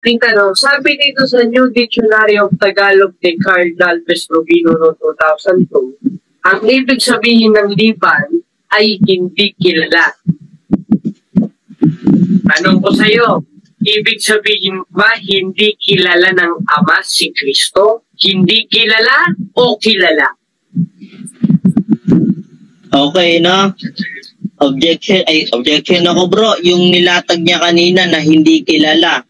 Tanong, sabi dito sa New Dictionary of Tagalog ni Carl Dalves Rubino no 2002, ang ibig sabihin ng liban ay hindi kilala. Tanong ko sa iyo, ibig sabihin ba hindi kilala ng Ama si Kristo? Hindi kilala o kilala? Okay, no? Objection ako, bro. Yung nilatag niya kanina na hindi kilala.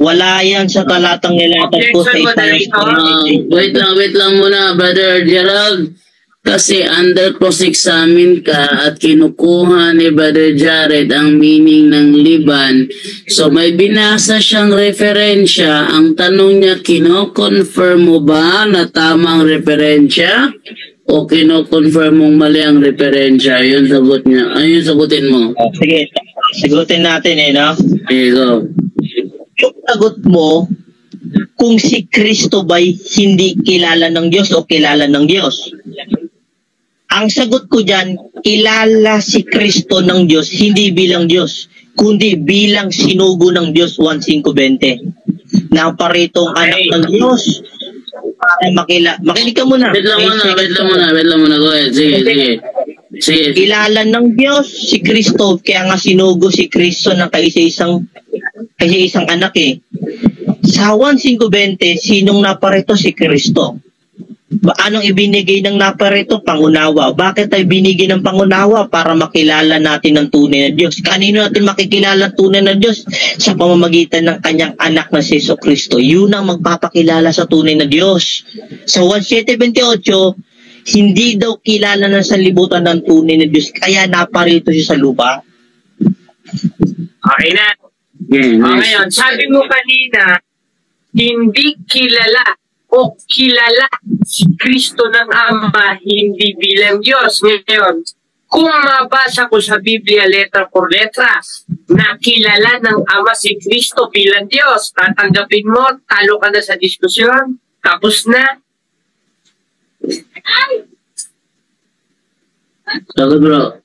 Wala yan sa talatang nilatag ko sa wait lang muna, Brother Gerald. Kasi under cross-examine ka at kinukuha ni Brother Jared ang meaning ng liban. So may binasa siyang referensya. Ang tanong niya, kino-confirm mo ba na tamang referensya? O kino-confirm mong mali ang referensya? Yun sagot niya. Ayun sagutin mo. Sige, sagutin natin no? Okay, go. Yung sagot mo, kung si Kristo ba'y hindi kilala ng Diyos o kilala ng Diyos? Ang sagot ko dyan, kilala si Kristo ng Diyos, hindi bilang Diyos, kundi bilang sinugo ng Diyos 1:5:20. Naparitong anak ng Diyos. Makinig ka muna. Wait lang muna. Go ahead. Sige. Kilala ng Diyos si Kristo, kaya nga sinugo si Kristo ng kaisa-isang anak Sa 1:5:20, sinong naparito? Si Kristo. Anong ibinigay ng naparito? Pangunawa. Bakit ay binigay ng pangunawa? Para makilala natin ang tunay na Diyos. Kanino natin makikilala ang tunay na Diyos? Sa pamamagitan ng kanyang anak na si Jesucristo. Yun ang magpapakilala sa tunay na Diyos. Sa 1:7:28, hindi daw kilala ng sanlibutan ng tunay na Diyos. Kaya naparito siya sa lupa. Okay na. Ngayon, sabi mo kanina, hindi kilala o kilala si Kristo ng Ama hindi bilang Diyos. Ngayon, kung mabasa ko sa Biblia letra por letra na kilala ng Ama si Kristo bilang Diyos, tatanggapin mo, talo ka na sa diskusyon, tapos na. Sagot, bro.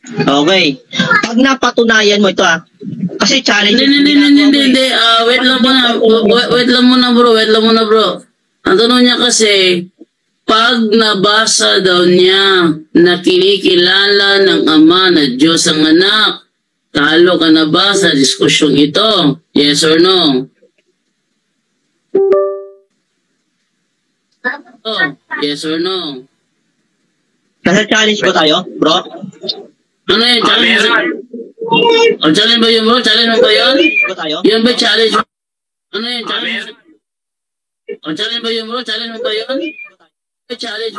Okay. Pag napatunayan mo ito kasi challenge. Hindi. Wait lang muna, bro. Ang tanong niya kasi, pag nabasa daw niya na kinikilala ng Ama na Diyos ang anak, talo ka na ba sa diskusyong ito? Yes or no? Oh, yes or no? Nasa challenge ba tayo, bro? Ano yun? Challenge? Challenge ba yun, bro? Challenge mo ba yun? Yun ba challenge? Ano yun? Challenge? Challenge ba yun, bro? Challenge mo ba yun? Challenge?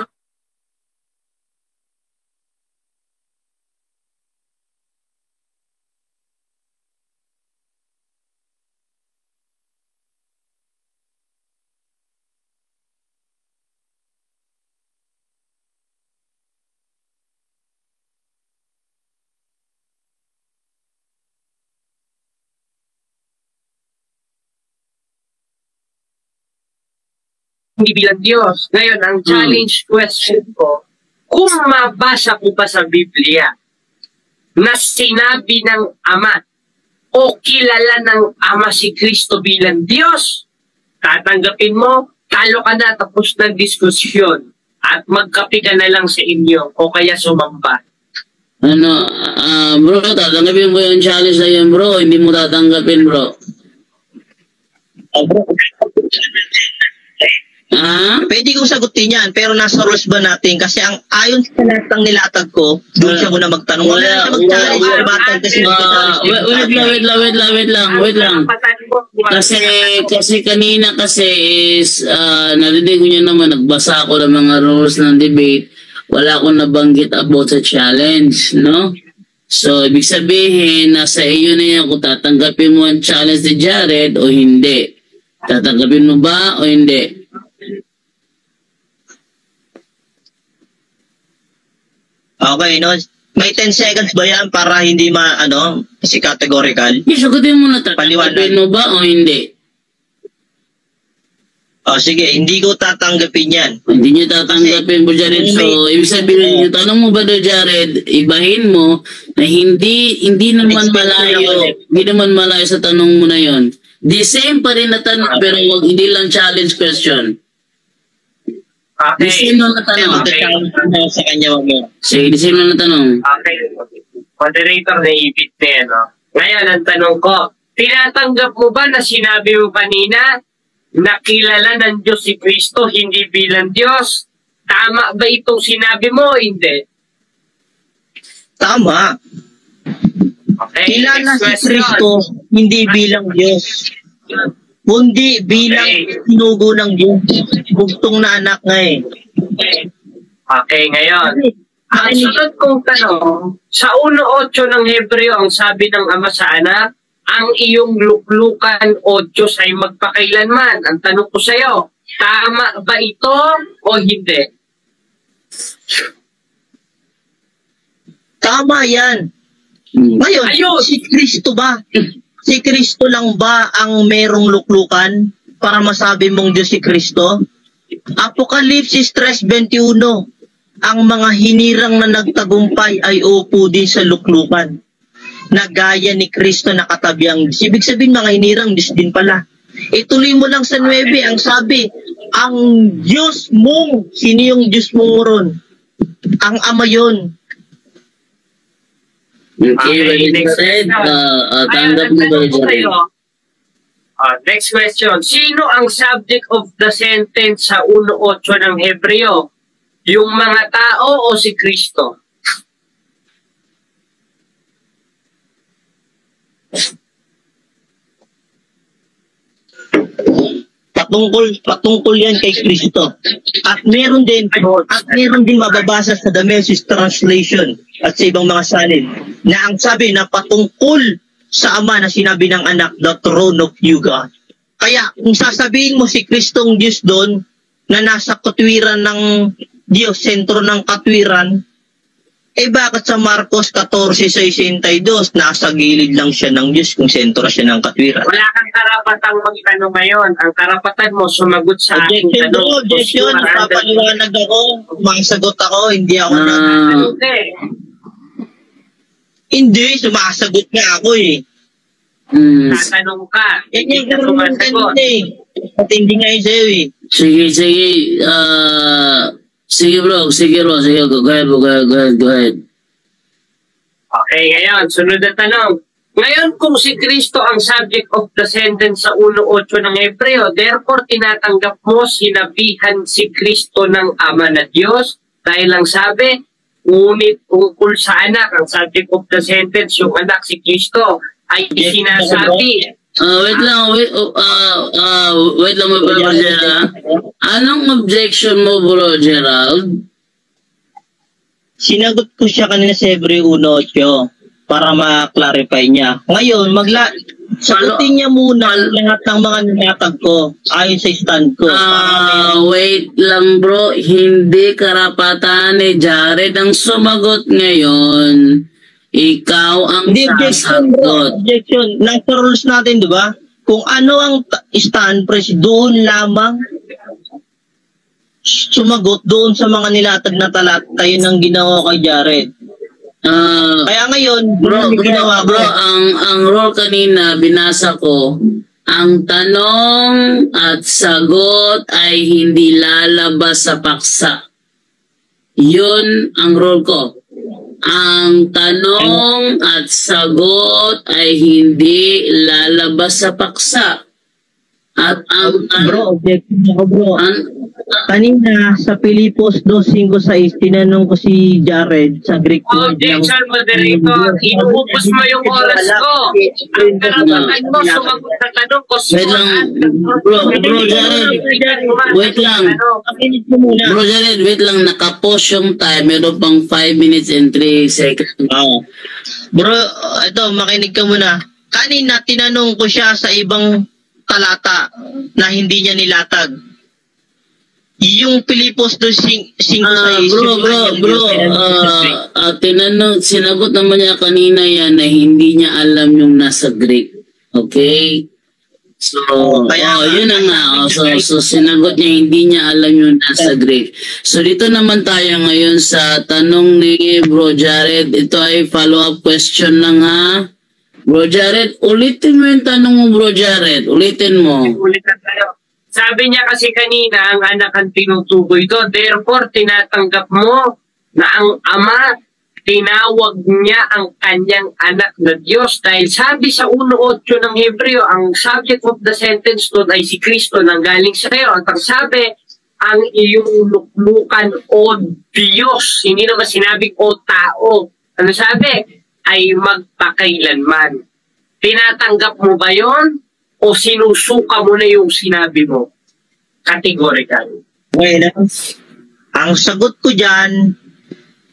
Hindi bilang Diyos. Ngayon, ang challenge question ko, kung mabasa ko pa sa Biblia na sinabi ng Ama o kilala ng Ama si Kristo bilang Diyos, tatanggapin mo, talo ka na, tapos ng diskusyon at magkape ka na lang sa inyo o kaya sumamba. Bro, tatanggapin mo yung challenge na yun, bro. Hindi mo tatanggapin, bro. Pwede kong sagutin yan, pero nasa rules ba natin? Kasi ang ayon sa lahat ng nilatag ko, doon siya muna magtanong. Wala na siya mag-challenge sa batang kasi wait lang. Kasi kanina kasi is, narinig ko nyo naman, nagbasa ako ng mga rules ng debate. Wala akong nabanggit about sa challenge, no? So, ibig sabihin, nasa iyo na yan kung tatanggapin mo ang challenge ni Jared o hindi. Tatanggapin mo ba o hindi? Okay, no? May 10 seconds ba yan para hindi kasi categorical? Sagutin mo na, tatanggapin mo ba o hindi? Sige, hindi ko tatanggapin yan. Hindi nyo tatanggapin, Bro Jared. So, ibig sabihin, yung tanong mo, Brother Jared, ibahin mo na hindi naman malayo sa tanong mo na yon. The same pa rin na tanong, pero hindi lang challenge question. The Okay. same lang na tanong. Magkakaroon sa kanya mamaya. Sige, the same lang na tanong. Okay. Moderator, naibit na yan, no? Ngayon, ang tanong ko, tinatanggap mo ba na sinabi mo kanina na kilala ng Diyos si Kristo hindi bilang Diyos? Tama ba itong sinabi mo o hindi? Tama. Okay, Kilala next si question. Kristo hindi bilang Diyos, kundi bilang sinugo ng Diyos. Bugtong na anak nga eh. Okay, ngayon. Ang sunod kong tanong, sa 1.8 ng Hebreo, ang sabi ng Ama sa Anak, ang iyong luklukan o Diyos ay magpakailanman. Ang tanong ko sa iyo, tama ba ito o hindi? Tama yan. Ngayon, Ayun. si Kristo ba? Si Kristo lang ba ang merong luklukan para masabi mong Diyos si Kristo? Apokalipsis 3:21, ang mga hinirang na nagtagumpay ay upo din sa luklukan, na gaya ni Kristo nakatabi ang Diyos. Ibig sabihin, mga hinirang Diyos din pala. Ituloy mo lang sa 9, ang sabi, ang Diyos mong, sino yung Diyos mong ron? Ang Ama yun. Okay, Brother next Jared. question. Tanggap Ayun, mo, ang Brother tanong ko Jared. sa'yo, next question. Sino ang subject of the sentence sa 1.8 ng Hebreo? Yung mga tao o si Kristo? Patungkol yan kay Kristo. At meron din mababasa sa The Message Translation at sa ibang mga salin na ang sabi na patungkol sa Ama na sinabi ng Anak, the throne of you, God. Kaya kung sasabihin mo si Kristong Diyos doon na nasa katwiran ng Diyos, sentro ng katwiran, bakit sa Marcos 14:62, nasa gilid lang siya ng Diyos kung sentro siya ng katwiran? Wala kang karapatang magtanong ngayon. Ang karapatan mo sumagot sa aking Objection tanong. bro, objection. Papaliwanag ako, masagot ako, hindi ako Okay. Hindi, sumasagot nga ako eh. Tatanong ka. Yan Hindi yung ka gano'n sumasagot. eh. At hindi nga yun sa'yo eh. Sige. Sige bro. Go ahead. Okay, ngayon, sunod na tanong. Ngayon, kung si Kristo ang subject of the sentence sa 1.8 ng Hebreo, therefore, tinatanggap mo sinabihan si Kristo ng Ama na Diyos dahil lang sabi, ngunit tungkol sa anak, ang subject of the sentence, yung anak si Kristo, ay sinasabi. Wait lang, Bro Gerald. Anong objection mo, Bro Gerald? Sinagot ko siya kanina sa Hebreo 1:8 para ma-clarify niya. Ngayon, sagutin niya muna lahat ng mga ninatag ko ayon sa stand ko. Wait lang bro, hindi karapatan ni Jared ang sumagot ngayon. Ikaw ang Hindi, objection bro. sasagot. Objection. Nasa rules natin, di ba? Kung ano ang stand press, doon lamang sumagot doon sa mga nilatag na talata. Yun ang ginawa kay Jared. Kaya ngayon, Bro, ginawa ko. ang role kanina, binasa ko, ang tanong at sagot ay hindi lalabas sa paksa. Yun ang role ko. Ang tanong at sagot ay hindi lalabas sa paksa. At ang Bro, objection ako bro. Kanina sa Pilipos 2:5-6 tinanong ko si Jared sa Greek word ng Objection, moderator. Inuubos mo yung oras ko. Ang karapatan mo, sumagot sa tanong ko. Wait lang, bro Jared, wait lang. Bro Jared, wait lang, nakapost yung time, meron pang 5 minutes and 3 seconds. Bro, ito, makinig ka muna. Kanina tinanong ko siya sa ibang talata na hindi niya nilatag. Yung Pilipos 2:5-6. Sinagot naman niya kanina yan na hindi niya alam yung nasa Greek. Okay? So, yun na nga. So, sinagot niya, hindi niya alam yung nasa Greek. So, dito naman tayo ngayon sa tanong ni Bro Jared. Ito ay follow-up question lang ha. Bro Jared, ulitin mo yung tanong mo, Bro Jared. Ulitin mo. Ulitan tayo. Sabi niya kasi kanina, ang anak ang tinutukoy ko. Therefore, tinatanggap mo na ang ama, tinawag niya ang kanyang anak na Diyos. Dahil sabi sa 1.8 ng Hebreo, ang subject of the sentence doon ay si Kristo nang galing sa iyo. At ang sabi, ang iyong luklukan o Diyos. Hindi naman sinabing o tao. Ano sabi? Ay magpakailanman. Tinatanggap mo ba yon o sinusuka mo na yung sinabi mo? Categorical. Well, ang sagot ko dyan,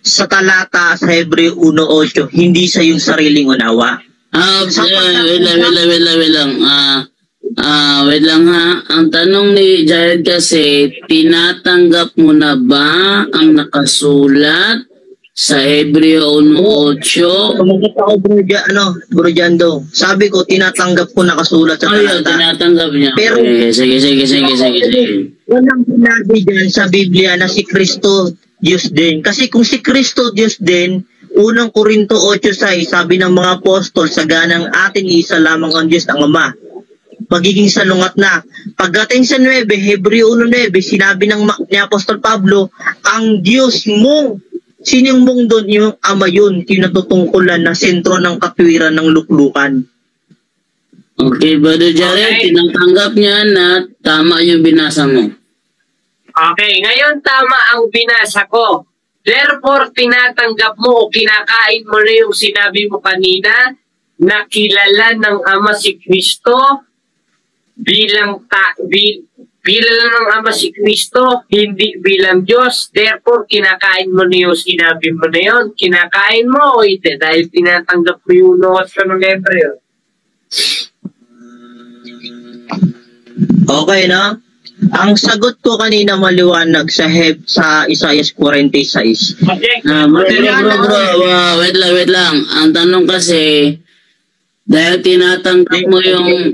sa talata sa Hebreo 1.8, hindi sa yung sariling unawa. Wait lang ha. Ang tanong ni Jared kasi, tinatanggap mo na ba ang nakasulat sa Hebreo 1.8? Kumagat ako, Bro Jando. Sabi ko, tinatanggap ko nakasulat sa talata. Tinatanggap niya. Pero, okay, sige. Walang sinabi dyan sa Biblia na si Kristo Diyos din. Kasi kung si Kristo Diyos din, unang Korinto 8:6, sabi ng mga apostol, sa ganang atin isa lamang ang Diyos ang Ama. Magiging salungat na. Pagdating sa 9, Hebreo 1:9, sinabi ni Apostol Pablo, ang Diyos mong, sinong mong doon, yung Ama yun, kinatutungkulan na sentro ng katwiran ng luklukan. Okay, Brother Jared, tinatanggap niya na tama yung binasa mo. Okay, ngayon tama ang binasa ko. Therefore, tinatanggap mo o kinakain mo na yung sinabi mo kanina na kilala ng Ama si Kristo bilang ng Ama si Kristo, hindi bilang Diyos. Therefore, kinakain mo na yung sinabi mo na yun. Kinakain mo o hindi? Dahil tinatanggap mo yung unos ka ng Hebreo. Okay, no? Ang sagot ko kanina maliwanag sa Isaiah 46. Wait lang. Ang tanong kasi, dahil tinatanggap mo yung...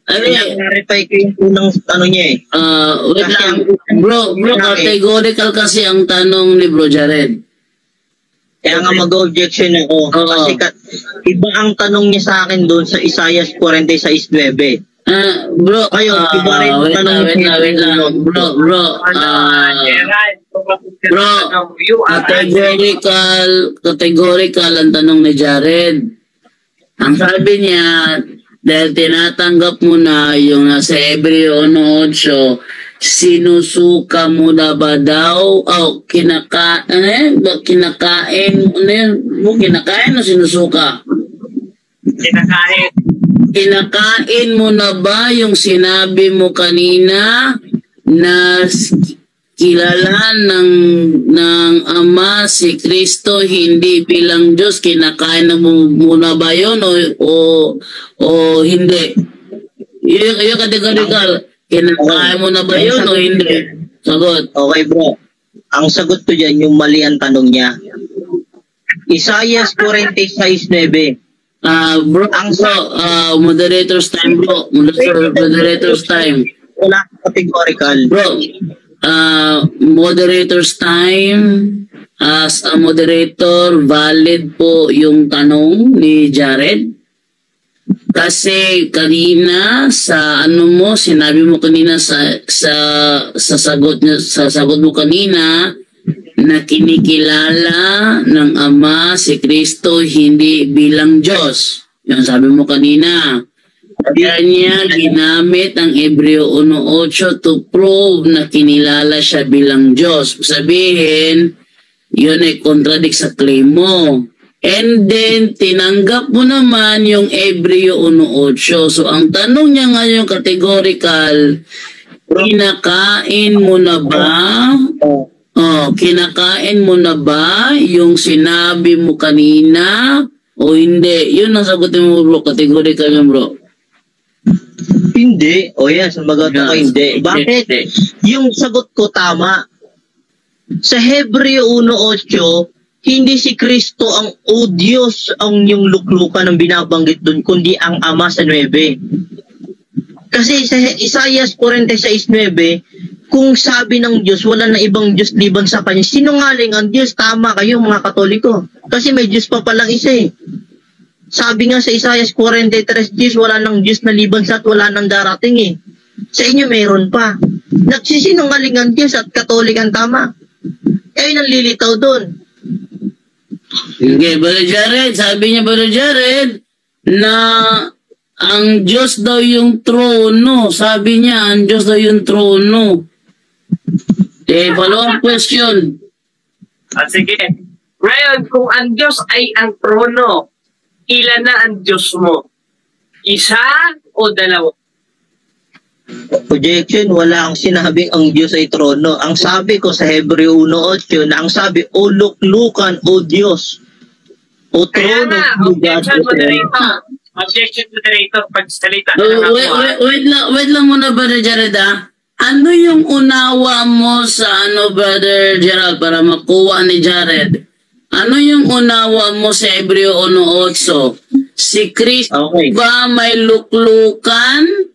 clarify ko yung unang tanong niya eh. Wait lang. Bro, categorical kasi ang tanong ni Bro Jared. Kaya nga mag-objection ako. Kasi iba ang tanong niya sa akin doon sa Isaiah 46:9. Bro, wait lang. Categorical ang tanong ni Jared. Ang sabi niya, dahil tinatanggap mo na yung nasa Hebreo 1:8, sinusuka mo na ba daw? Kinakain o sinusuka? Kinakain mo na ba yung sinabi mo kanina na kilala ng Ama si Kristo hindi bilang Diyos? Kinakain mo na ba yun o hindi? Yung categorical, kinakain mo na ba yun o hindi? Sagot. Okay bro, ang sagot ko dyan yung mali ang tanong niya. Isaiah 46:9. Moderator's time, bro. Moderator's time. Wala categorical. Bro, moderator's time. As a moderator, valid po yung tanong ni Jared. Kasi kanina sa sinabi mo kanina sa sagot mo kanina na kinikilala ng Ama si Kristo hindi bilang Diyos. Yung sabi mo kanina. Kaya niya ginamit ang Hebreo 1:8 to prove na kinilala siya bilang Diyos. Sabihin, yun ay contradict sa claim mo. And then, tinanggap mo naman yung Hebreo 1:8. So, ang tanong niya ngayon categorical, kinakain mo na ba? Kinakain mo na ba yung sinabi mo kanina o hindi? Yun ang sagutin mo, bro. Categorical yun, bro. Hindi. Sumagot ako hindi. Bakit? Yung sagot ko tama. Sa Hebreo 1:8, hindi si Kristo ang Diyos ang yung luklukan ng binabanggit doon, kundi ang Ama sa 9. Kasi sa Isaiah 46:9, kung sabi ng Diyos, wala na ibang Diyos liban sa Kanya, sinungaling ang Diyos. Tama kayo mga Katoliko. Kasi may Diyos pa palang isa eh. Sabi nga sa Isaiah 43, Diyos, wala nang Diyos na liban sa at wala nang darating eh. Sa inyo meron pa. Nagsisinungaling ang Diyos at Katolik ang tama. Kayo nang lilitaw doon. Okay, Brother Jared, sabi niya Brother Jared na ang Diyos daw yung trono. Sabi niya, ang Diyos daw yung trono. Follow-up question. Sige. Ngayon, kung ang Diyos ay ang trono, ilan na ang Diyos mo? Isa o dalawa? Objection, wala ang sinabing ang Diyos ay trono. Ang sabi ko sa Hebreo 1:8 na ang sabi, o luklukan, o Diyos, o Kaya trono. nga, objection moderator. Objection moderator, pagsalita. Wait lang muna, Brother Jared, ah. Ano yung unawa mo sa Brother Gerald, para makuha ni Jared? Ano yung unawa mo sa Hebreo 1:8? Si Kristo ba may luklukan?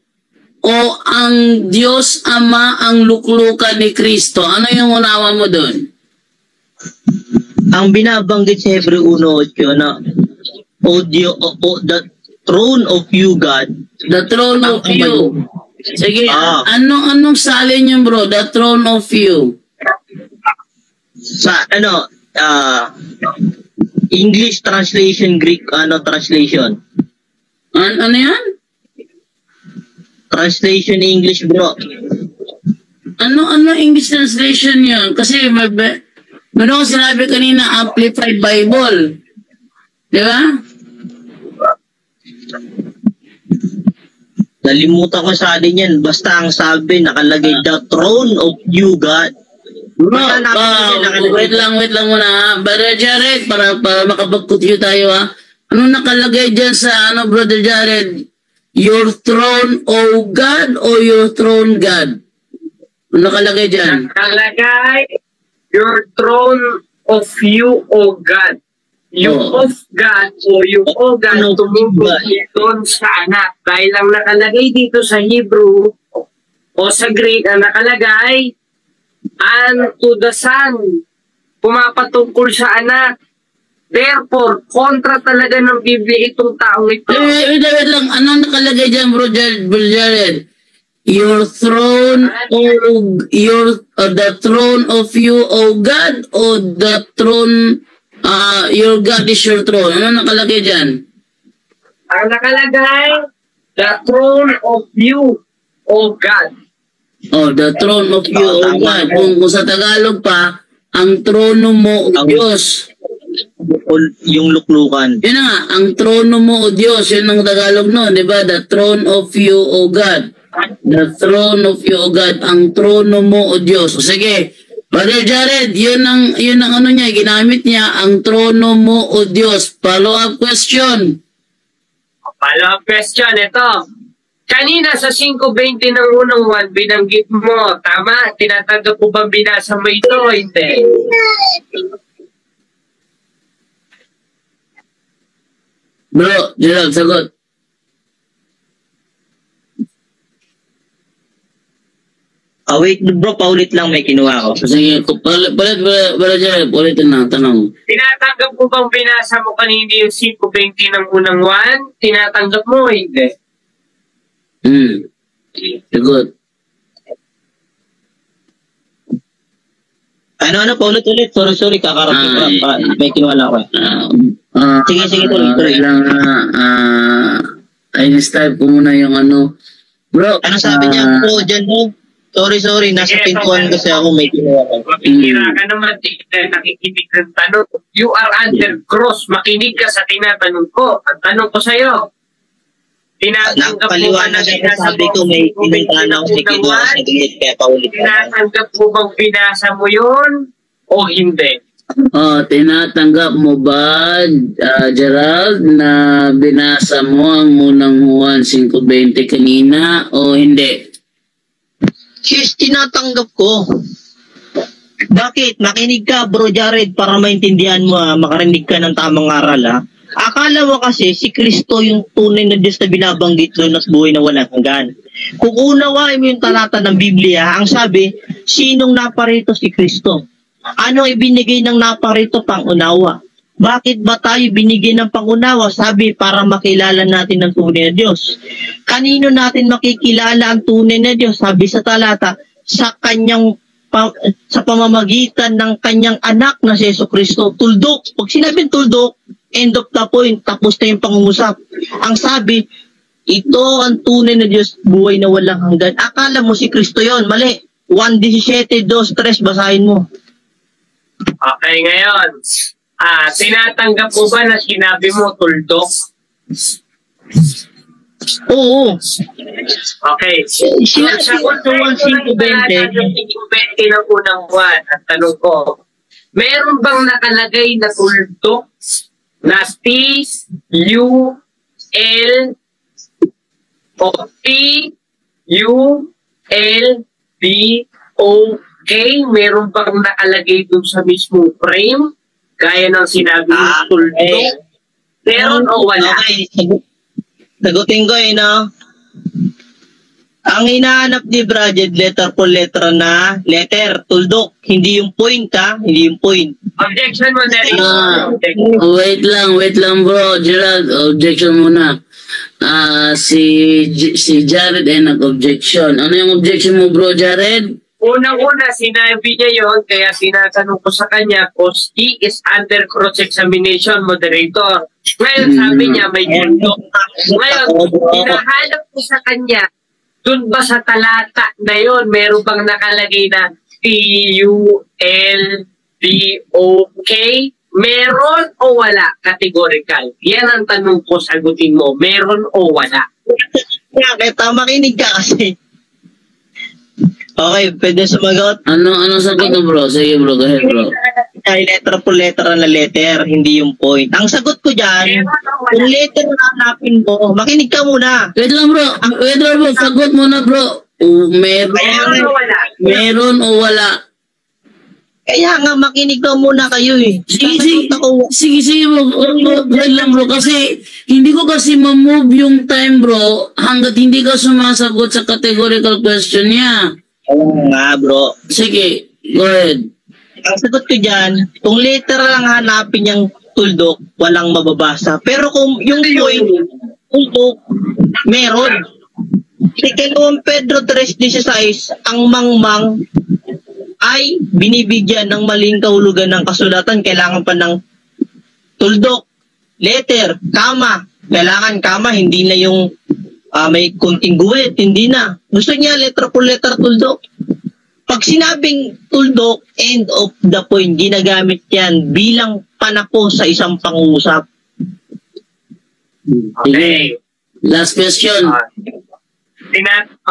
O ang Diyos Ama ang luklukan ni Kristo? Ano yung unawa mo doon? Ang binabanggit sa Hebreo 1:8 na the throne of you, God. The throne of you. Sige, anong salin yun, bro? The throne of you. Sa English translation, Greek translation. Ano yan? Translation English, bro. Ano English translation yun? Kasi meron ko sinabi kanina, Amplified Bible. Di ba? Nalimutan ko sa alin yan. Basta ang sabi, nakalagay the throne of you, God. Bro, wait lang muna. Brother Jared, para makapag-continue tayo ha. Ano nakalagay dyan sa Brother Jared? Your throne, O God, o your throne, God? Ano nakalagay dyan? Nakalagay, your throne of you, O God. Yung of God o yung O God, tumutulong doon sa anak. Dahil lang nakalagay dito sa Hebrew o sa Greek, ang nakalagay, and to the Son, pumapatungkol sa anak. Therefore, kontra talaga ng Biblia itong taong ito. Wait lang. Ano nakalagay dyan, Bro Jared? Your throne, the throne of you, O God, o the throne, your God is your throne. Ano nakalagay dyan? Ang nakalagay, the throne of you, O God. Oh, the throne of you, O God. Kung sa Tagalog pa, ang trono mo, O Diyos. Yung luklukan. Yun na nga, ang trono mo, O Diyos. Yun ang Tagalog no, di ba? The throne of you, O God. The throne of you, O God. Ang trono mo, O Diyos. O sige, Brother Jared, yun ang ano niya, ginamit niya, ang trono mo, O Diyos. Follow-up question. Follow-up question, ito. Kanina sa 5:20 ng unang 1, binanggit mo, tama? Tinatanggap mo bang binasa mo ito o hindi? Bro, Gerald, sagot. Wait, bro, paulit lang, may kinuha ko. Sige, ulitin na, tanong. Tinatanggap mo bang binasa mo kanina yung 5:20 ng unang 1? Tinatanggap mo o hindi? Sagot. Ano, paulit-ulit. Sorry, kakarating pa. May kinuha lang ako. Sige, tuloy. Lang, I-style ko muna yung ano. Bro, ano sabi niya? Bro, dyan mo. Sorry. Nasa pintuan kasi ako, may kinuha ko. Mapikira ka naman, nakikinig ng tanong. You are under cross. Makinig ka sa tinatanong ko. Ang tanong ko sa'yo, tinatanggap mo ba na sabi ko, may pinuntahan ako si kinuha sa gilid, kaya paulit. Tinatanggap mo bang binasa mo yun o hindi? Tinatanggap mo ba, Gerald, na binasa mo ang unang Juan 5:20 kanina o hindi? Yes, tinatanggap ko. Bakit? Makinig ka, Bro Jared, para maintindihan mo, makarinig ka ng tamang aral, ha? Akala mo kasi si Kristo yung tunay na Diyos na binabanggit doon at buhay na walang hanggan. Kung unawain mo yung talata ng Biblia, ang sabi, sinong naparito si Kristo? Ano ibinigay ng naparito pangunawa? Bakit ba tayo binigyan ng pangunawa? Sabi, para makilala natin ang tunay na Diyos. Kanino natin makikilala ang tunay na Diyos? Sabi sa talata, sa pamamagitan ng kanyang anak na si Jesucristo. Tuldok. Pag sinabing tuldok, end of the point, tapos na yung pangungusap. Ang sabi, ito ang tunay na Diyos, buhay na walang hanggan. Akala mo si Kristo yon, mali. 1:17, 2:3, basahin mo. Okay, ngayon. Tinatanggap mo ba na sinabi mo tuldok? Oo. Okay. Sinabi ko sa 1:20. ng unang buwan. At tanong ko, meron bang nakalagay na tuldok na T-U-L o T-U-L-D-O-K? Meron bang nakalagay dun sa mismong frame? Gaya ng sinabi ng tuldok? Meron o wala? Okay. Sagutin ko no? Ang hinahanap ni Brajed, letter po letter na, letter, tuldok. Hindi yung point hindi yung point. Objection mo, Derek. Wait lang bro, Gerald, objection muna. Si Jared ay nag-objection. Ano yung objection mo bro, Jared? Unang-una, sinabi niya yon, kaya tinatanong ko sa kanya, cause he is under cross-examination, moderator. Ngayon, sabi niya, may tuldok. Ngayon, hinahanap ko sa kanya, dun ba sa talata na yon, meron bang nakalagay na T-U-L-D-O-K? Meron o wala? Categorical. Yan ang tanong ko, sagutin mo. Meron o wala? Kaya makinig ka kasi. Okay, pwede sumagot. Ano sagot mo bro? Sige bro, go ahead bro. Ay, letter po letter na letter, hindi yung point. Ang sagot ko dyan, kung letter na hanapin mo, makinig ka muna. Wait lang bro, sagot muna bro. Meron o wala? Kaya nga, makinig ka muna kayo eh. Sige bro, wait lang bro, kasi hindi ko kasi ma-move yung time bro hanggat hindi ka sumasagot sa categorical question niya. Oo nga bro. Sige, go ahead. Ang sagot ko dyan, kung letter lang hanapin yung tuldok, walang mababasa. Pero kung yung point, tuldok, meron. Si Pedro 3:16, ang mangmang ay binibigyan ng maling kahulugan ng kasulatan, kailangan pa ng tuldok, letter, kama. Kailangan kama, hindi na yung may kunting guwit, hindi na. Gusto niya letter po letter tuldok. Pag sinabing tuldok, end of the point, ginagamit yan bilang panako sa isang pangungusap. Okay. Last question.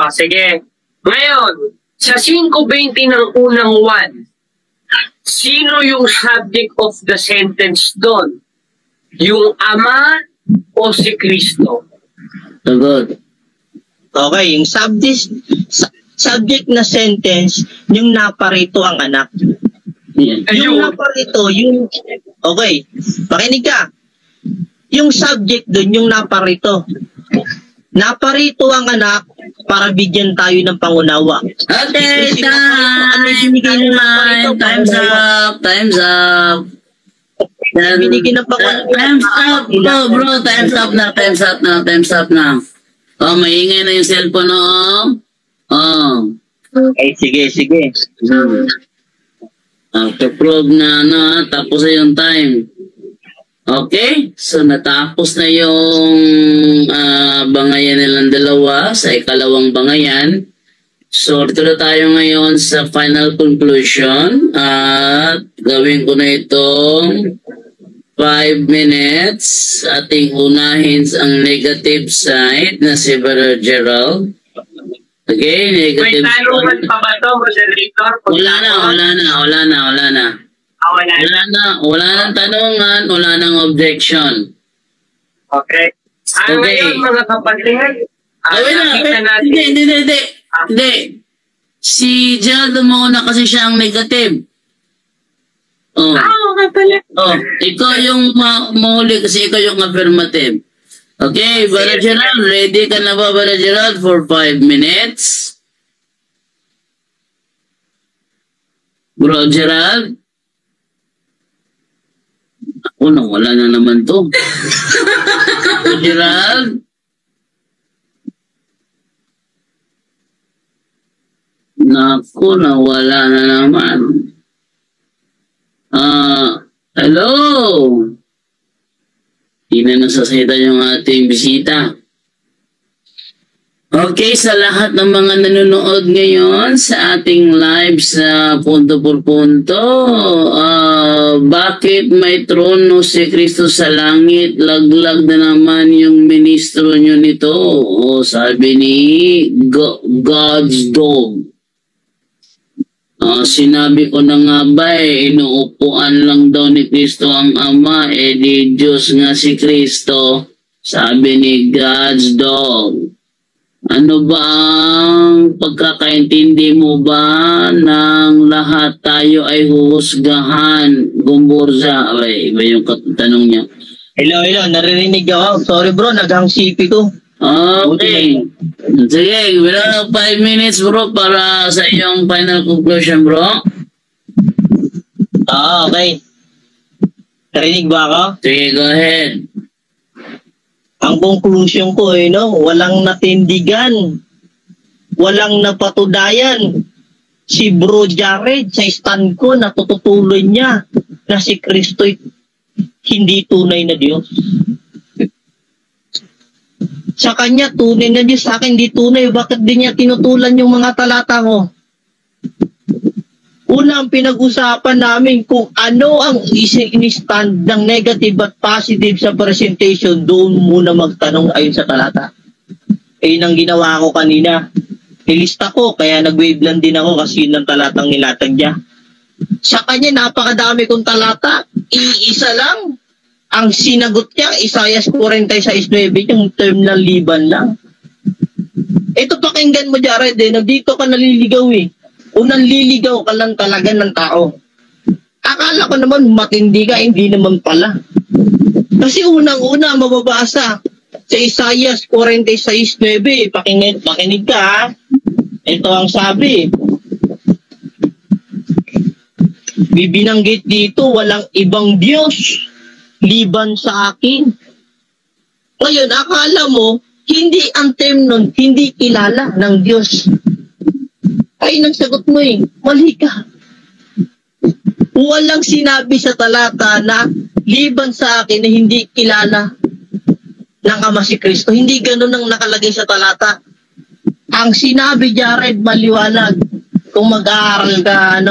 Sige. Ngayon, sa 5:20 ng unang one, sino yung subject of the sentence doon? Yung Ama o si Kristo? Sagot. Okay, yung subject na sentence, yung naparito ang anak. Yung naparito, okay, pakinig ka. Yung subject doon, yung naparito. Naparito ang anak para bigyan tayo ng pangunawa. Okay, time's up. Time's up, bro. Time's up na. Oh, maingay na yung cellphone, oh. Okay, sige. To-prove na, tapos na yung time. Okay, so natapos na yung bangayan nilang dalawa sa ikalawang bangayan. So, dito na tayo ngayon sa final conclusion at gawin ko na itong 5 minutes. Ating unahin ang negative side na si Brother Gerald. Okay, negative side. May tanungan pa ba ito, moderator? Wala na. Wala nang tanungan, wala nang objection. Okay. Ngayon mga kapatid, Hindi. Si Gerald mo na kasi siya ang negative. Oh. nga pala. Oh, ikaw yung mahuli kasi ikaw yung affirmative. Okay, Brother Gerald, ready ka na ba, Brother Gerald, for 5 minutes? Bro Gerald? Ako nang wala na naman to. Bro Gerald? Naku, nawala na naman. Hello? Hindi na nasasita yung ating bisita. Okay, sa lahat ng mga nanonood ngayon sa ating live sa Punto por Punto, bakit may trono si Kristo sa langit? Laglag na naman yung ministro nyo nito. O sabi ni God's Dog. Sinabi ko na nga ba inuupuan lang daw ni Kristo ang Ama, di Diyos nga si Kristo, sabi ni God's Dog. Ano ba ang pagkakaintindi mo ba ng lahat tayo ay huhusgahan? Gumburza. Iba yung tanong niya. Hello, naririnig ako. Sorry bro, naghang sipi ko. Okay. Sige, wala 5 minutes bro para sa iyong final conclusion bro. Okay. Narinig ba ako? Sige, go ahead. Ang conclusion ko walang natindigan, walang napatunayan si Bro Jared sa stand ko na tututuloy niya na si Kristo hindi tunay na Diyos. Sa kanya tunay na Diyos, sa akin hindi tunay. Bakit di niya tinutulan yung mga talata ko? Una, ang pinag-usapan namin kung ano ang ini-stand ng negative at positive sa presentation, doon muna magtanong ayon sa talata. Yun ang ginawa ko kanina. Nilista ko, kaya nag-wave lang din ako kasi yun ang talatang nilatag niya. Sa kanya, napakadami kong talata. Iisa lang. Ang sinagot niya, Isaiah 46:9, yung term ng liban lang. Ito pakinggan mo, Jared, nandito ka naliligaw Unang liligaw ka lang talaga ng tao. Akala ko naman matindi ka, hindi naman pala. Kasi unang-una mababasa sa Isaiah 46:9, pakinig ka ha. Ito ang sabi. Bibinanggit dito, walang ibang Diyos liban sa akin. Ngayon, akala mo, hindi ang term nun, hindi kilala ng Diyos. Ay, nagsagot mo mali ka. Walang sinabi sa talata na liban sa akin na hindi kilala ng Ama si Kristo. Hindi ganun ang nakalagay sa talata. Ang sinabi, Jared, maliwanag. Kung mag-aaral ka,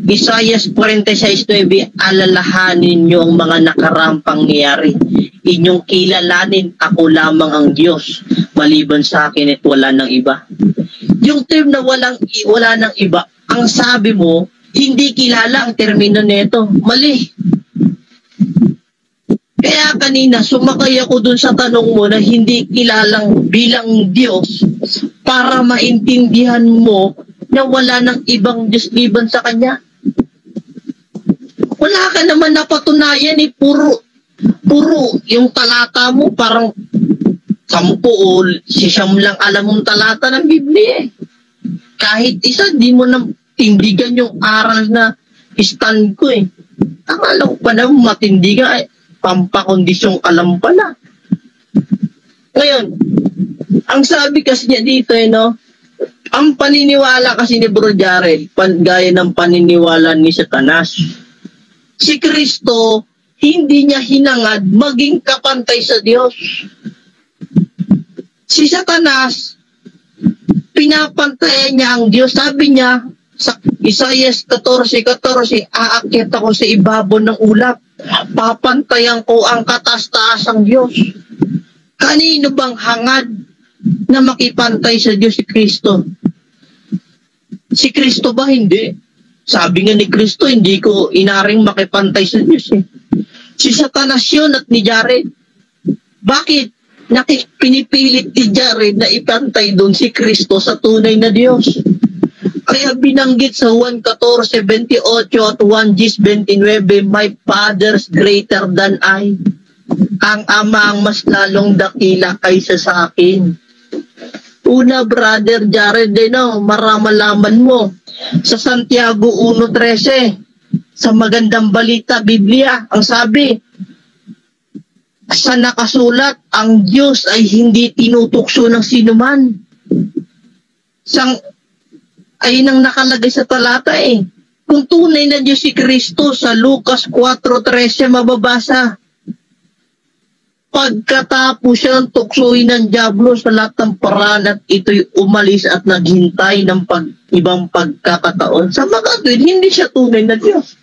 Isaiah 46:9, alalahanin niyo ang mga nakarampang nangyari. Inyong kilalanin, ako lamang ang Diyos. Maliban sa akin at wala ng iba. Yung term na wala ng iba, ang sabi mo, hindi kilala ang termino nito. Mali. Kaya kanina, sumakay ako dun sa tanong mo na hindi kilalang bilang Diyos para maintindihan mo na wala ng ibang Diyos liban sa Kanya. Wala ka naman napatunayan puro yung talata mo parang 10 o 9 lang alam mong talata ng Biblia Kahit isa, di mo na tindigan yung aral na stand ko Akala ko pa na matindi ka pampakondisyong alam pala. Ngayon, ang sabi kasi niya dito ang paniniwala kasi ni Bro Jared, gaya ng paniniwala ni Satanas. Si Kristo, hindi niya hinangad maging kapantay sa Diyos. Si Satanas, pinapantayan niya ang Diyos. Sabi niya, sa Isaiah 14:14, aakyat ako sa ibabaw ng ulap. Papantayan ko ang kataas-taasang Diyos. Kanino bang hangad na makipantay sa Diyos si Kristo? Si Kristo ba? Hindi. Sabi nga ni Kristo, hindi ko inaring makipantay sa Diyos Si Satanas yun at ni Jared. Bakit? Pinipilit ni Jared na ipantay doon si Kristo sa tunay na Diyos. Kaya binanggit sa Juan 14:28 at 1 Gs 29, my Father's greater than I. Ang Ama ang mas lalong dakila kaysa sa akin. Una, Brother Jared, maramalaman mo sa Santiago 1:13, sa magandang balita, Biblia, ang sabi, sa nakasulat, ang Diyos ay hindi tinutukso ng sinuman. Ayun ang nakalagay sa talata eh. Kung tunay na Diyos si Kristo, sa Lucas 4:13 mababasa, pagkatapos siya ng tuksoin ng Diablo sa lahat ng paraan at ito'y umalis at naghintay ng ibang pagkakataon. Sa mga tuwid, hindi siya tunay na Diyos.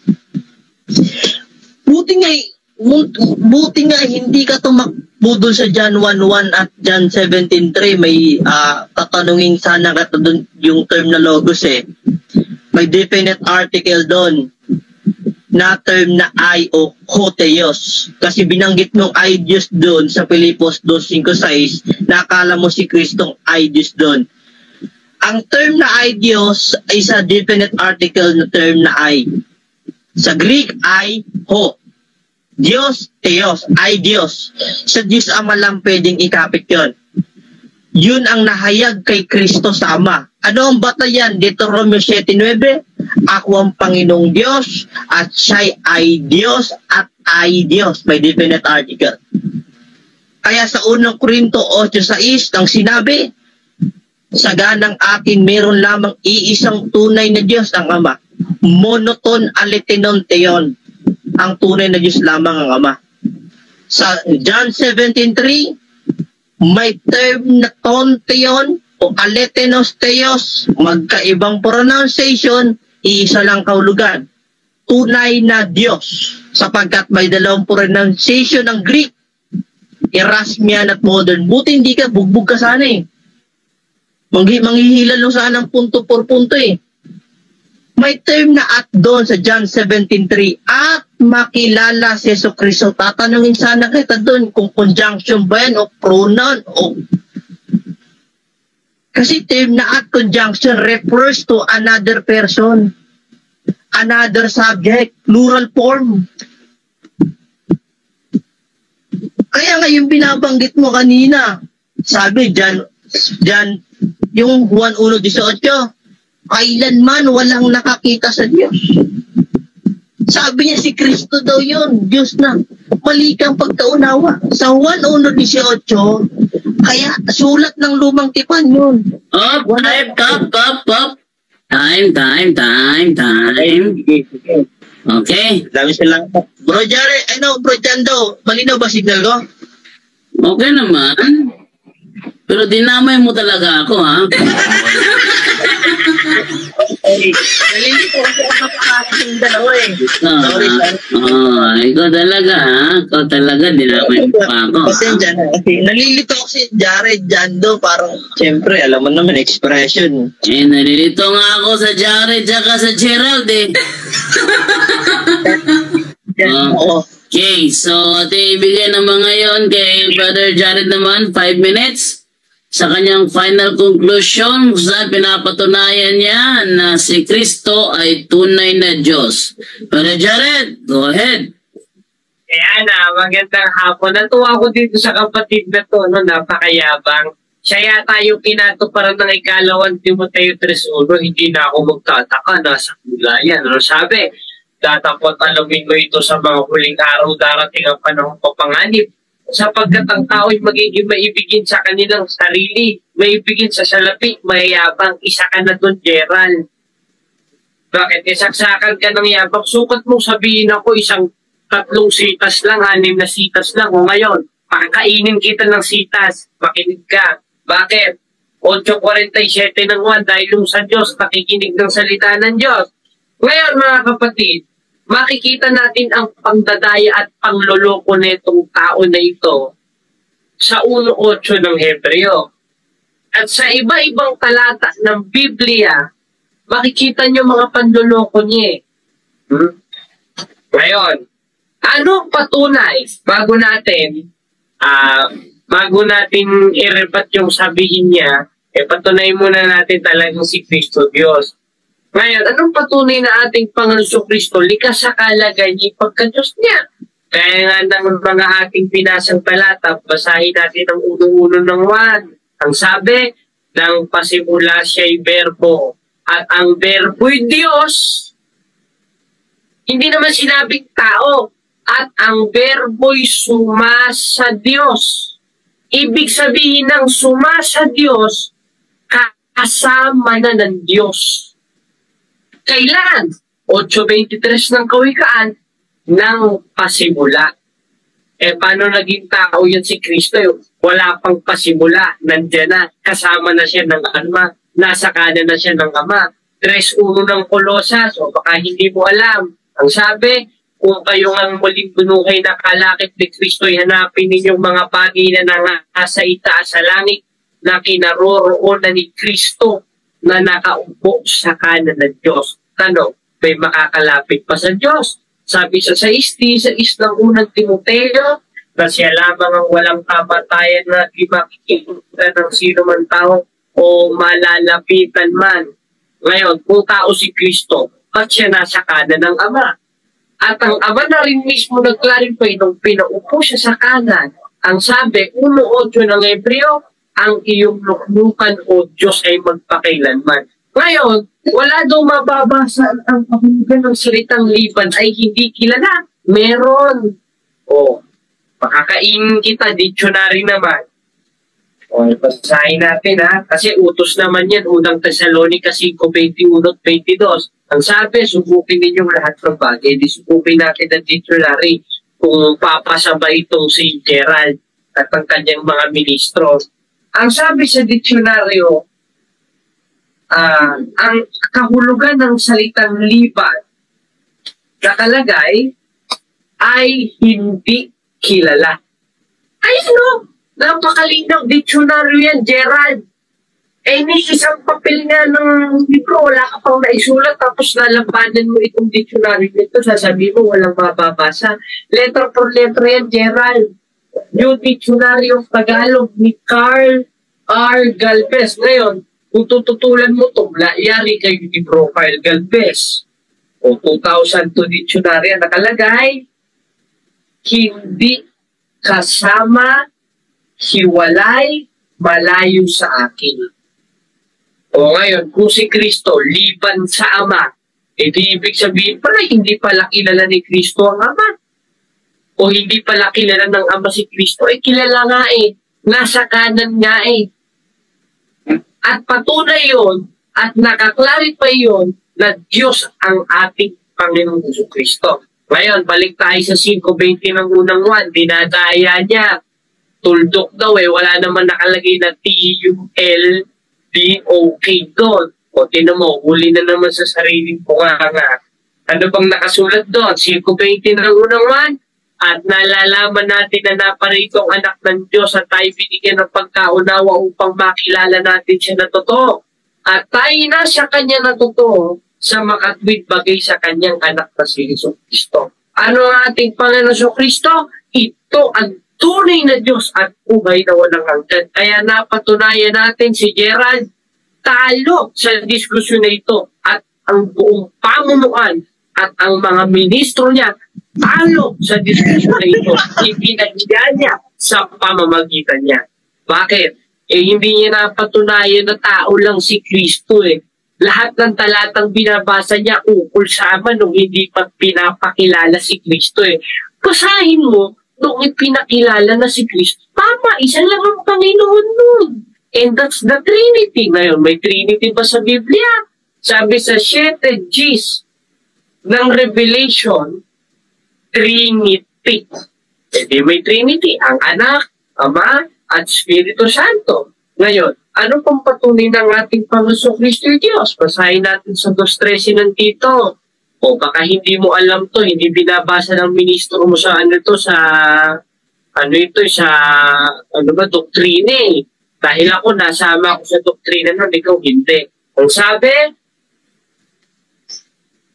Buti nga hindi ka tumakbo sa John 1:1 at John 17:3. May tatanungin sana ka doon yung term na logos eh. May definite article doon na term na I o Hotheos. Kasi binanggit mong I Diyos doon sa Pilipos 2:5-6, nakala mo si Kristong I Diyos doon. Ang term na I Diyos ay sa definite article na term na I. Sa Greek, I, Ho. Diyos, Theos, ay Diyos. Sa Diyos Ama lang pwedeng ikapit yon. Yun ang nahayag kay Kristo sa Ama. Ano ang batayan? Deuteronomio 7:9, ako ang Panginoong Diyos at siya'y ay Diyos at ay Diyos. May definite article. Kaya sa 1 Corinto 8:6 ang sinabi, sa ganang atin meron lamang iisang tunay na Diyos, ang Ama. Monoton alethenon theon. Ang tunay na Diyos lamang ang Ama. Sa John 17:3, may term na tonteon o alethenos theos, magkaibang pronunciation, isa lang kahulugan. Tunay na Diyos, sapagkat may dalawang pronunciation ng Greek, Erasmian at modern. Buti hindi ka, bugbog ka sana eh. Manghihilal lang sana ng punto por punto eh. May term na at doon sa John 17:3, at makilala si Jesucristo. Tatanungin sana kita doon kung conjunction ba yan o pronoun o... Kasi term na at conjunction refers to another person, another subject, plural form. Kaya nga yung binabanggit mo kanina, sabi John yung Juan 1:18, kailanman walang nakakita sa Diyos. Sabi niya si Kristo daw yun, Diyos na. Mali kang pagkaunawa. Sa Juan 1:18, kaya sulat ng lumang tipan yun. Time. Okay. Dami silang. Bro Jare, Bro Jando, malinaw ba signal ko? Okay naman. Pero dinamay mo talaga ako, ha? Nalilito kasi ako napakasing dalawa eh. Sorry. Ikaw talaga, ha? Ikaw talaga, dinamay mo pa ako. Kasi dyan, nalilito ako si Jared Jando, parang, siyempre, alam mo naman, expression. Nalilito nga ako sa Jared tsaka sa Gerald, eh. Okay, so ibigay naman ngayon kay Brother Jared naman 5 minutes sa kanyang final conclusion kung saan pinapatunayan niya na si Kristo ay tunay na Diyos. Brother Jared, go ahead. Kaya magandang hapon. Natuwa ko dito sa kapatid na to, napakayabang. Siya yata yung pinatuparan ng ikalawang Timoteo 3:1, hindi na ako magtataka, nasa kulayan. Sabi, datapot alamin mo ito sa mga huling araw, darating ang panahong papanganib, sapagkat ang tao'y magiging maibigin sa kanilang sarili, maibigin sa salapi, mayabang. Isa ka na doon, Gerald. Bakit? Saksakan ka ng yabang. Sukat mong sabihin ako, 3 sitas lang, 6 na sitas lang. O ngayon, pakakainin kita ng sitas. Makinig ka. Bakit? 8:47 ng 1, dahil yung sa Diyos, nakikinig ng salita ng Diyos. Ngayon, mga kapatid, makikita natin ang pangdadaya at pangloloko nitong tao na ito sa 1:8 ng Hebreo. At sa iba-ibang talata ng Biblia, makikita nyo mga panloloko niya. Ngayon, anong patunay bago natin i-rebat yung sabihin niya, patunay muna natin talagang si Kristo Diyos. Ngayon, anong patunay na ating Panginoon Kristo? Likas sa kalagay niya pagka-Diyos niya. Kaya nga ng mga ating binasang talata, basahin natin ang uno-uno ng Juan. Ang sabi, ng pasimula siya'y berbo. At ang berbo'y Diyos. Hindi naman sinabing tao. At ang berbo'y suma sa Diyos. Ibig sabihin ng suma sa Diyos, kasama na ng Diyos. Kailan? 8:23 ng Kawikaan, ng pasimula. Paano naging tao yan si Kristo? Wala pang pasimula. Nandiyan na. Kasama na siya ng Ama. Nasa kanan na siya ng Ama. 3:1 ng Kolosas. O baka hindi mo alam. Ang sabi, kung kayo ang muling bunuhay na kalakip ni Kristo, hanapin ninyong mga bagay na nasa itaas sa langit na kinaroroonan ni Kristo na nakaupo sa kanan ng Diyos. Tanong, may makakalapit pa sa Diyos? Sabi sa 6:6 ng unang Timoteo, na siya lamang ang walang kamatayan na di makikita ng sino man tao o malalapitan man. Ngayon, kung tao si Kristo, at siya nasa kanan ng Ama. At ang Ama na rin mismo nag-clarify nung pinaupo siya sa kanan. Ang sabi, 1:8 ng Hebreo, ang iyong luklukan o Diyos ay magpakailanman. Ngayon, wala daw mababasa ang kahulugan ng salitang liban ay hindi kilala. Meron. O, makakain kita, dictionary naman. O, basahin natin ha. Kasi utos naman yan, unang Thessalonica 5:21-22. Ang sabi, subukin ninyong lahat ng bagay. Di subukin natin ang dictionary kung papasabay itong si Gerald at ang kanyang mga ministro. Ang sabi sa dictionaryo, ang kahulugan ng salitang liban nakalagay ay hindi kilala. Ay no, napakalinaw dictionaryo yan, Gerald. Ni isang papel nga ng libro, wala ka pang naisulat, tapos nalabanan mo itong dictionary nito, sasabihin mo walang mababasa. Letter for letter yan, Gerald. New Dictionary of Tagalog ni Carl R. Galvez. Ngayon, kung tututulan mo ito, yari kayo ni Profile Galvez. O 2002 dictionary nakalagay, hindi kasama, hiwalay, malayo sa akin. O ngayon, kung si Kristo liban sa Ama, edi ibig sabihin pala, hindi pala kilala ni Kristo ang Ama. O hindi pala kilala ng Ama si Kristo, kilala nga nasa kanan nga At patunay yon at nakaklarify yon na Diyos ang ating Panginoong Kristo. Ngayon, balik tayo sa 5:20 ng unang Juan, dinadaya niya. Tuldok daw wala naman nakalagay na TULDOK doon. O tinan mo, huli na naman sa sariling bunganga. Ano bang nakasulat doon? 5:20 ng unang Juan, at nalalaman natin na naparito ang anak ng Diyos at tayo binigyan ng pagkaunawa upang makilala natin siya na totoo. At tayo na sa kanya na totoo sa makatwid bagay sa kanyang anak na si Jesucristo. Ano ang ating Panginoon Kristo? Ito ang tunay na Diyos at buhay na walang hanggan. Kaya napatunayan natin si Gerald talo sa diskusyon na ito at ang buong pamunuan at ang mga ministro niya talo sa diskusyon na ito. Ipinagyan niya sa pamamagitan niya. Bakit? Hindi niya napatunayan na tao lang si Kristo Lahat ng talatang binabasa niya ukol sa Ama nung hindi pa pinapakilala si Kristo Basahin mo nung ipinakilala na si Kristo. Tama, isa lang ang Panginoon nun. And that's the Trinity. Ngayon, may Trinity ba sa Biblia? Sabi sa 7 Gs ng Revelation, Trinity. Hindi may Trinity, ang Anak, Ama, at Espiritu Santo. Ngayon, ano pang patunay ng ating Panginoon Kristo Diyos? Basahin natin sa 2:13 ng Tito. O baka hindi mo alam to, hindi binabasa ng ministro mo sa doktrina Dahil ako nasama ako sa doktrina nun, ikaw hindi. Ang sabi,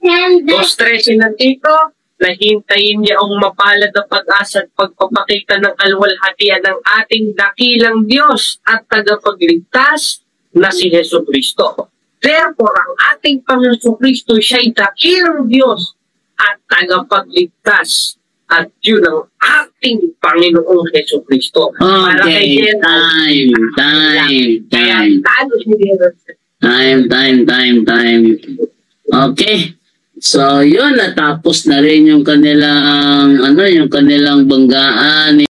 2:13 ng Tito, nahintayin niya ang mapalad na pag-asa at pagpapakita ng kalwalhatian ng ating dakilang Diyos at tagapagligtas na si Jesucristo. Therefore, ang ating Panginoon Kristo, siya'y dakilang Diyos at tagapagligtas. At yun ang ating Panginoong Heso Kristo. Para kay Okay, Kaya talo si Gerald. time. Okay. So, yun, natapos na rin yung kanilang, yung kanilang banggaan.